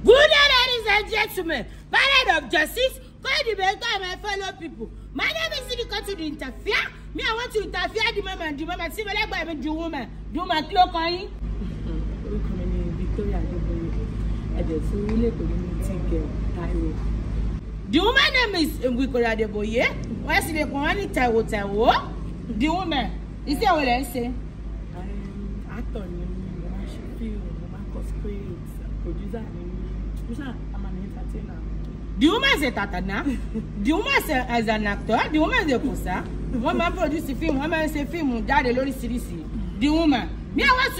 Good day, ladies and gentlemen, parade of justice, co-debater and my fellow people. My name is Sidika to the interfere. Me, I want to interfere the man and the woman. See, I mean, the woman. The woman, clock on. Orúkọ mi ni Victoria Adébóyè. Ẹ̀jẹ̀ tí orílẹ̀ èdè mi ti gẹ̀ Táíwò. The woman name is Victoria Adébóyè. Wọ́n sì lè pọ̀ wọ́n ní Táíwò Táíwò. The woman, iṣẹ́ wo lẹ̀ ń ṣe? Actor ni mí, mo máa ń ṣe fíìmù, mo máa ń kọ script, producer ni mí. Mo ṣáà, I'm an entertainer. The woman is a tatana. The woman is an actor. The woman is a producer. Wọ́n máa ń produce fíìmù, wọ́n máa ń ṣe fíìmù jáde lóríṣiríṣi. The woman. Me, I want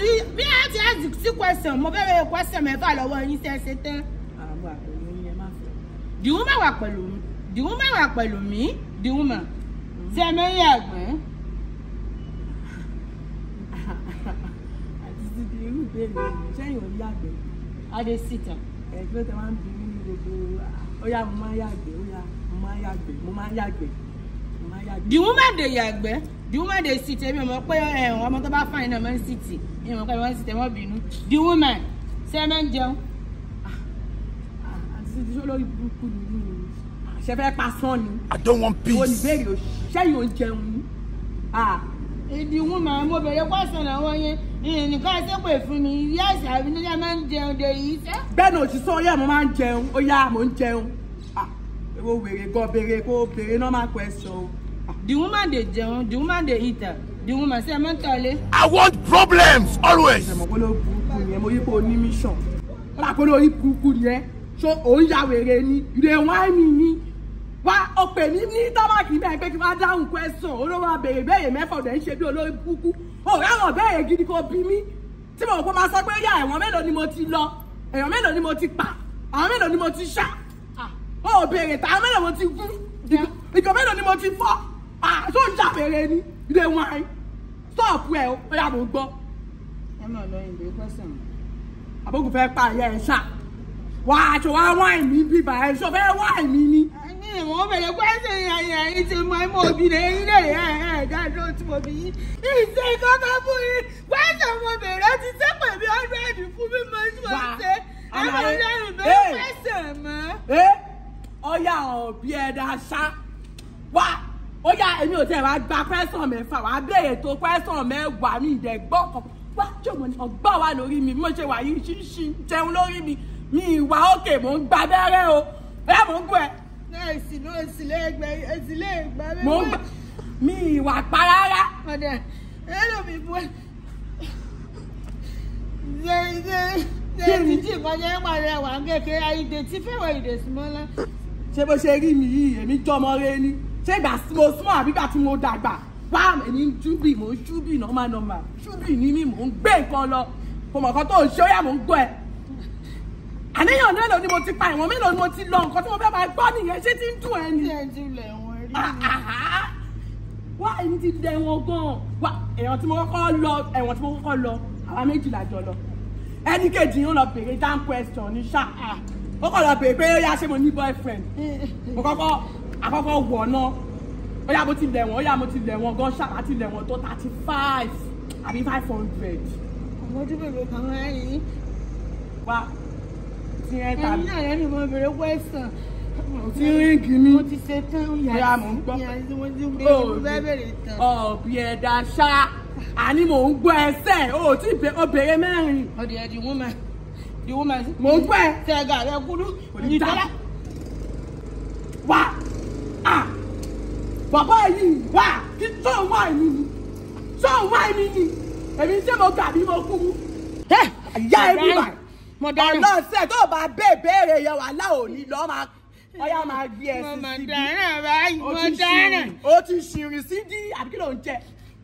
to ask the question. Mo fẹ́ bẹ̀rẹ̀ question mẹ́fà lọ́wọ́ yín ṣe é ṣe tán. Àwọn àpẹẹrẹ yín ẹ má fẹ́. The woman wà pẹ̀lú mi. The woman wà pẹ̀lú mi. The woman. Ṣé ẹ mẹ́rin àgbẹ̀? Àti ti di irú ìbéèrè yìí, ṣẹ́yìn ò yàgbẹ́? Adé síta. Ẹgbẹ́ tẹ máa ń bi mí ní gbogbo, ó yá mo máa ń yàgbẹ́, ó yá mo máa ń yàgbẹ́, mo máa ń yàgbẹ́, mo máa ń yàgbẹ́. The woman dey yàgbẹ́, the woman dey sit, èmi ò mọ̀ pé ọmọ tó bá fine náà máa ń sit, èmi ò mọ̀ pé wọ́n ń sit, wọ́n bínú. The woman, ṣé ẹ máa ń jẹun? Àti ti ṣó lórí burúkú ni mí ni, ṣe fẹ́ pa sán ni. I don't want Ìwọ ni peace. béèrè òṣì, ṣẹ́yìn ò ń jẹun ni. The woman, mo bẹ̀rẹ̀ question àwọn yẹn, nìkan ṣe pè fún mi, yes, àbí nígbà máa ń jẹun de yìí ṣe. Bẹ́ẹ̀ ni òṣìṣẹ́ ó yá mo máa ń jẹun, ó yá mo ń jẹun. Èwo wèrè gan béèrè kó béèrè normal question o. The woman dey jẹun, the woman dey eat, the woman ṣe máa ń tọ́lé. I want problems always. Ṣé mo pé lórí burúkú ni ẹ, mo yí pé o ní mission. Ó dà pé lórí burúkú ni ẹ, ṣó ò ń ya wèrè ni, you dey whine me ni. Wá o pè mí ní tábàkì bẹ́ẹ̀ pé kí n máa dáhùn question, olówó abèrè béèrè mẹ́fà ọ̀dẹ̀ ń ṣe bí olórí burúkú. O ráwọn béèrè gidi kò bí mí. Tí mo rò pé máa sọ pé ó yá ẹ̀wọ̀n mélòó ni mo ti lọ, èèyàn mélòó ni mo ti pa, àwọn mélòó ni mo ti ṣá. O ò béèrè tàwọn mélòó mo ti gún, ìgò mélòó ni mo ti fọ́. Ṣó ń jà wèrè ni, you dey whine. Stop ẹ o, ó yá mo gbọ́. Ẹ máa lọ ìbéèrè question. Àbókù fẹ́ pa ìyá ẹ̀ ṣá. Wà á ṣe wá wáìn mi bíbà ẹ̀ ṣọ fẹ́ wáìn mi ni. Mo bẹ̀rẹ̀ question yẹn yẹn ti mọ ẹmọ òbí rẹ̀ yín lè ẹ̀ ẹ̀ dáadọ́ tí mo bí yín. Ìṣe kọ́kọ́ fún yín. Question mo bẹ̀rẹ̀ ti sẹ́pẹ̀ bí 100 fún mi mo ti mo ṣe. Ẹ máa lọ ìbéèrè question mọ́. Ẹ ọ̀yà òbí ẹ̀dá ṣá. Wá ó yá èmi ò tẹ̀ wá gba question mẹ́fà wá béèrè tó question mẹ́wàá mi ìdẹ̀gbọ́ kan. Wá jọ̀mọ̀ ni ọgbà wà lórí mi bí mo ṣe wà yìí ṣíṣí jẹun lórí mi. Mi ìwà òkè mò ń gba abẹ́rẹ́ o. Ẹ mò ń gbọ́ ẹ. Èsì ló èsì lẹ́gbẹ̀ èsì lẹ́gbẹ̀ mi. Mò ń gbà mi ìwà pa rárá. Ọ̀dẹ̀ ẹ ló mi bú ẹ. Ṣé ṣé ṣé títí ìkọjá ń pàdé wà kékeré ayíǹde tí fẹ́wọ̀ ìdè súnmọ́ lá. Ṣé bó ṣe rí mi yìí èmi jọmọ rẹ ni? Ṣé ìgbà tí mo súnmọ́ àbí ìgbà tí mo dàgbà? Wá èmi ń ṣúbì mò ń ṣúbì normal normal. Ṣúbì ní mi mò ń gbé nǹkan lọ. Mo mọ̀ nǹkan tó ń ṣe ó yá mò ń gbọ́ ẹ. Àníyàn mélòó ni mo ti pa ìwọ̀n mélòó ni mo ti lọ nǹkan tí mo fẹ́ máa gbọ́ nìyẹn ṣé tí ń dùn ẹ ni. Ṣé ẹ ti lẹ̀ wọ́n rí mi? Wá èmi ti lẹ̀ wọ́n gan-an. Wá ẹ̀wọ̀n tí mo kọ́kọ́ lọ ẹ̀wọ̀n tí mo kọ́kọ́ lọ àwa méjìlá jọ lọ. Ẹnì kejì yóò lọ béèrè down question ní ṣá. Ó kàn lọ béèrè pé ó yá ṣé mo ní boyfriend. Mo kọ́kọ́ àkọ́kọ́ wọ̀ náà. Ó yá mo ti lẹ̀ wọ́n ó yá mo ti lẹ̀ wọ́n gan ṣá àti lẹ̀ wọ́n tó 35 àbí 500. Àwọn ojú bèbè kan wá yìí. Wá tí ẹ tàbí. Ẹ̀yin náà lẹ́nu mo béèrè question. Tí ríǹgì mi. Mo ti ṣe tán ìyá mò ń gbọ́. Ìyá tí mo ti gbé mo fẹ́ bèrè tán. Ọ̀bì ẹ̀dá ṣá. Àní mò ń gbọ́ ẹsẹ̀ o tí o béèrè mẹ́rin. Ọ̀dì ẹ̀dì woman. The woman. Mò ń gbọ́ ẹ. Ṣẹ̀gà rẹ kúrú. Kò ní dá. Wá à bàbá yìí wá kí tó ń wá èmi ni tó ń wá èmi ni èmi ṣé mo gà bí mo kúrú. Ìyá ẹbí báyìí. Ọlọ́sẹ̀ tó bá bẹ́ẹ̀ béèrè yẹn wà láòní lọ́ máa ọyá máa gbé ẹ sí síbi. Mo dáná báyìí, mo dáná. Ó ti ṣìrìn sí dí àbí kí ló ń jẹ?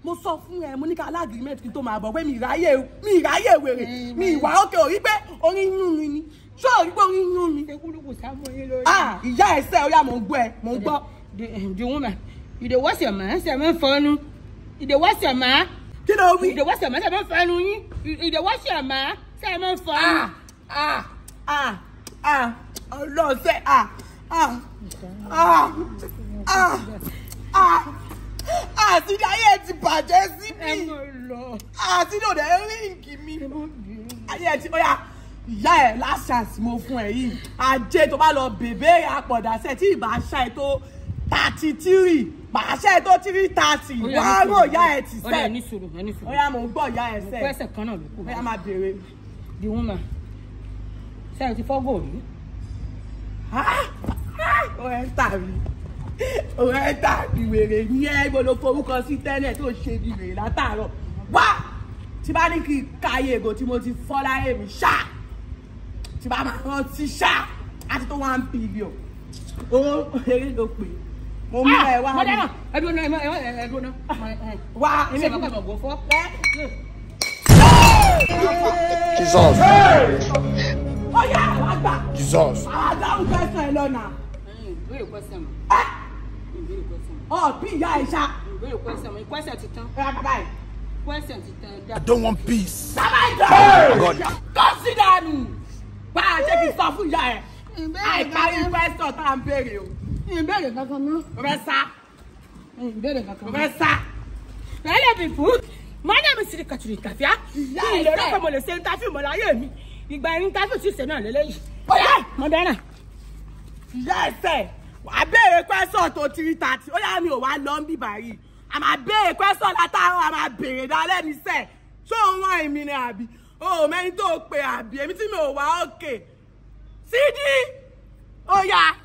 Mo sọ fún ẹ, mo ní ká alágìrímẹ̀tì kí n tó máa bọ̀ pé mi ìráyè mi ìráyè wèrè mi ìwà òkè ò rí pé orí ń yún mi ni. Ṣé ò rí pé orí ń yún mi? Ṣé kúrúkù sá mọ́ yín lórí? Ìyá ẹsẹ̀ ó yá mò ń gbọ́ ẹ, mò ń gbọ́. The woman, you dey wash your mouth, ṣe máa ń fọnu. You dey wash your mouth. Kí ló wí? You dey wash your mouth, ṣe máa ń fọnu yín. You dey wash your mouth, ṣe máa ń fọnu. Ọlọ́sẹ̀ àti ayé ti bàjẹ́ síbí. Àti lòdì ríǹgì mi. Ayé ti bóyá Ìyá ẹ̀ last chance mo fún ẹ yìí. Ajé tó bá lọ bèbè àpọ̀dàsẹ̀ tí ìbá ṣá ẹ tó 33, màá ṣá ẹ tó 330. Wàá rò ìyá ẹ tì Ó dẹ̀ sẹ́. ní sùúrù, ẹ ní sùúrù. Ó yá, mò ń gbọ́ ìyá ẹ sẹ́. Question kan náà ló kù. Ó yá, máa béèrè. The woman. Ṣé ẹ ti fọ́ gòrí? Ó ẹ ń tà mí, ó ẹ ń tà mí. Wèrè ní ẹ, ibo ló forúkọ sí tẹ́lẹ̀ tó ṣe bí wèrè látàárọ̀ wá? Tí bá ní kí n ka iye ègò tí mo ti fọ́ láyé mi ṣá, tí bá máa rántí ṣá, àti tó 1 billion. Owó eré ló pè mo mú ẹ wá. Mo dáná. Ẹ dúró náà, ẹ dúró náà. Wá. Èmi ẹ̀ kọ́kọ́ ìmọ̀ fọ́. Jesus. Ó yá, wá gbà. Jesus. Àwọn adáhùn fẹsẹ̀ ẹ lọ́nà. Ìbéèrè question mọ̀. Ẹ Ìbéèrè question mọ̀. Ọ bí ìyá ẹ ṣá. Ìbéèrè question mọ̀. Question ti tán. Ẹ yá, bàbá ẹ. Question ti tán. I don't want peace. Bàbá ìjọ. God. Kọ́ sí dànù. Bá a ṣe kí n sọ fún ìyá ẹ. Àìparí question tá à ń béèrè o. Ìbéèrè kankan mọ́. Mo fẹ́ sá. Ìbéèrè kankan Mo mọ́. fẹ́ sá. Hello people, my name is Sirika Chirikafia. Ìyá Kí ẹ lè sẹ́. rọ́pò mo lè ṣe interview mọ́ láyé mi. Ìgbà interview sì ṣe náà lélẹ́yìí. Bóyá Mo dáná. ìyá ẹ sẹ̀, wàá béèrè question tó 330. Ó yá, mi ò wá lọ ń bì báyìí. A máa béèrè question látàárọ̀, a máa béèrè dálẹ́ ní sẹ̀. Ṣé òun wá èmi ni àbí? O ò mẹ́ni tó o pè àbí? Èmi tí mi ò wá òkè. Sídí! Ó yá.